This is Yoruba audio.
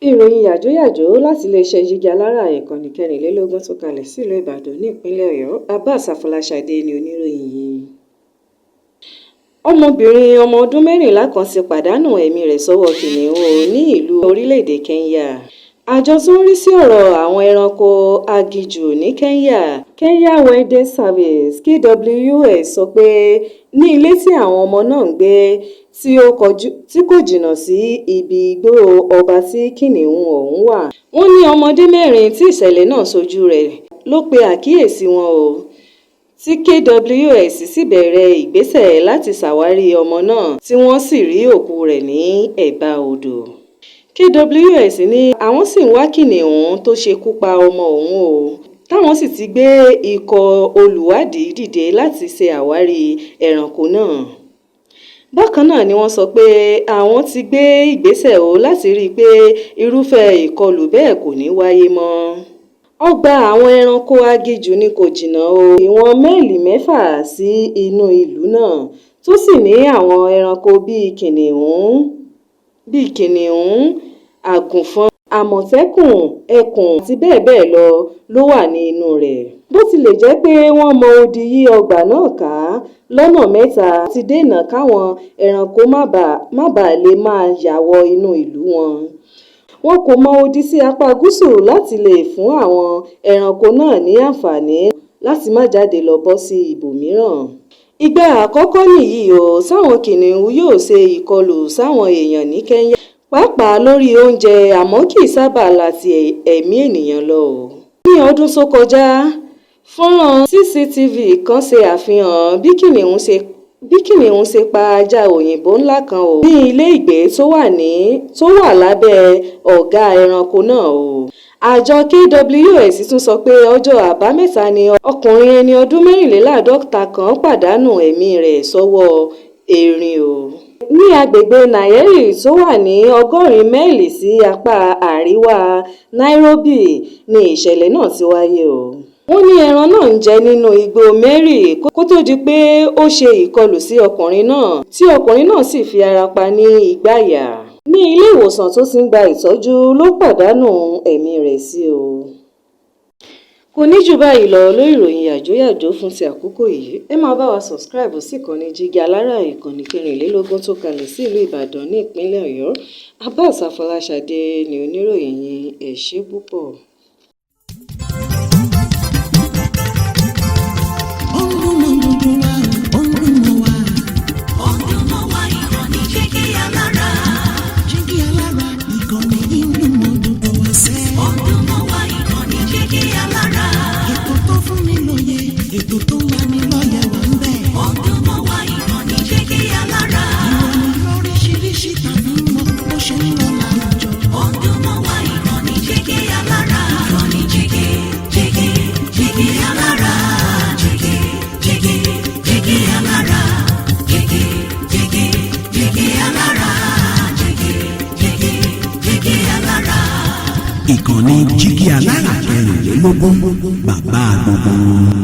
Ìròyìn yàjóyàjó láti iléeṣẹ́ Jígí Alárà, ìkànnì kẹrìnlélógún tó kalẹ̀ sílùú Ìbàdàn ní ìpínlẹ̀ Ọ̀yọ́. Abbas Afọláṣadé ni oníròyìn yìí. Ọmọbìnrin ọmọ ọdún 14 kan ti pàdánù ẹ̀mí rẹ̀ sọ́wọ́ kìnìún ní ìlú orílẹ̀-èdè Kenya. Àjọ tó ń rí sí ọ̀rọ̀ àwọn ẹranko aginjù ní Kenya, Kenya Wildlife Service (KWS), sọ pé ní ilé tí àwọn ọmọ náà ń gbé tí kò jìnnà sí ibi igbó ọba tí kìnìún ọ̀hún wà. Wọ́n ní ọmọdé mẹ́rin tí ìṣẹ̀lẹ̀ náà ṣojú rẹ̀ ló pe àkíyèsí wọn o, tí KWS sì bẹ̀rẹ̀ ìgbésẹ̀ láti ṣàwárí ọmọ náà tí wọ́n sì rí òkú rẹ̀ ní ẹ̀bá odò. KWS ní àwọn sì ń wá kìnìún tó ṣekú pa ọmọ ọ̀hún o, táwọn sì ti gbé ikọ̀ olùwádìí dìde láti ṣe àwárí ẹranko náà. Bákan náà ni wọ́n sọ pé àwọn ti gbé ìgbésẹ̀ o láti rí i pé irúfẹ́ ìkọlù bẹ́ẹ̀ kò ní wáyé mọ́. Ọgbà àwọn ẹranko aginjù ní kò jìnnà o, ìwọ̀n máìlì 6 sí inú ìlú náà, tó sì ní àwọn ẹranko bíi kìnìún, àgùnfọn, àmọ̀tẹ́kùn, ẹkùn àti bẹ́ẹ̀ bẹ́ẹ̀ lọ ló wà nínú rẹ̀. Bó tilẹ̀ jẹ́ pé wọ́n mọ odi yí ọgbà náà ká lọ́nà mẹ́ta láti dènà káwọn ẹranko má baà lè máa ya wọ inú ìlú wọn, wọn kò mọ odi sí apá gúúsù láti lè fún àwọn ẹranko náà ní àǹfààní láti má jáde lọ bọ́ sí ibòmíràn. Ìgbà àkọ́kọ́ nìyí o táwọn kìnìún yóò ṣe ìkọlù sáwọn èèyàn ní Kenya, pàápàá lórí oúnjẹ, àmọ́ kì í sábà la ti ẹ̀mí ènìyàn lọ o. Ní ọdún tó kọjá, fọ́nrán CCTV kan ṣe àfihàn bí kìnìún ṣe pa ajá òyìnbó ńlá kan o ní ilé ìgbé tó wà lábẹ́ ọ̀gá ẹranko náà o. Àjọ KWS tún sọ pé ọjọ́ Àbámẹ́ta ni ọkùnrin ẹni ọdún 54 kan pàdánù ẹ̀mí rẹ̀ sọ́wọ́ erin o. Ní agbègbè Nyeri tó wà ní 80 máìlì sí apá àríwá Nairobi ni ìṣẹ̀lẹ̀ náà ti wáyé o. Wọ́n ní ẹran náà ń jẹ nínú igbó Meri kó tóó di pé ó ṣe ìkọlù sí ọkùnrin náà, tí ọkùnrin náà sì fi ara pa ní ìgbáyà. Ní ilé ìwòsàn tó ti ń gba ìtọ́jú ló pàdánù ẹ̀mí rẹ̀ sí o. Kò ní jù báyìí lọ lórí ìròyìn yàjóyàjó fún ti àkókò yìí. Ẹ máa bá wa subscribe sí ìkànnì Jígí Alárà, ìkànnì kẹrìnlélógún tó kalẹ̀ sí ìlú Ìbàdàn ní ìpínlẹ̀ Ọ̀yọ́. Abbas Afọláṣadé ni oníròyìn yín. Ẹ ṣé púpọ̀. Ó ń dún mọ́ gbogbo wa, ó ń dún mọ́ wa. Ó ń dún mọ́ wa, ìkànnì Jígí Alára. Jígí Alára, ìkànnì yìí ń dún mọ́ gbogbo wa sẹ́. Ó ń dún mọ́ wa, ìkànnì Jígí Alára. Ètò tó fún ni lóye, ètò tó ń lani lọ́yẹ̀ wà ń bẹ̀. Ó ń dún mọ́ wa, ìkànnì Jígí Alára. Ìròyìn lóríṣiríṣi tàbí mọ bó ṣe ń lọ láwùjọ. Ó ń dún mọ́ wa, ìkànnì Jígí Alára. Ìkànnì Jígí, Jígí, Jígí Alára. Jígí, Jígí, Jígí Alára. Jígí, Jígí, Jígí Alára. Jígí, Jígí, Jígí Alára. Ìkànnì Jígí Alára kẹrìnlélógún, bàbá gbogbo wọn.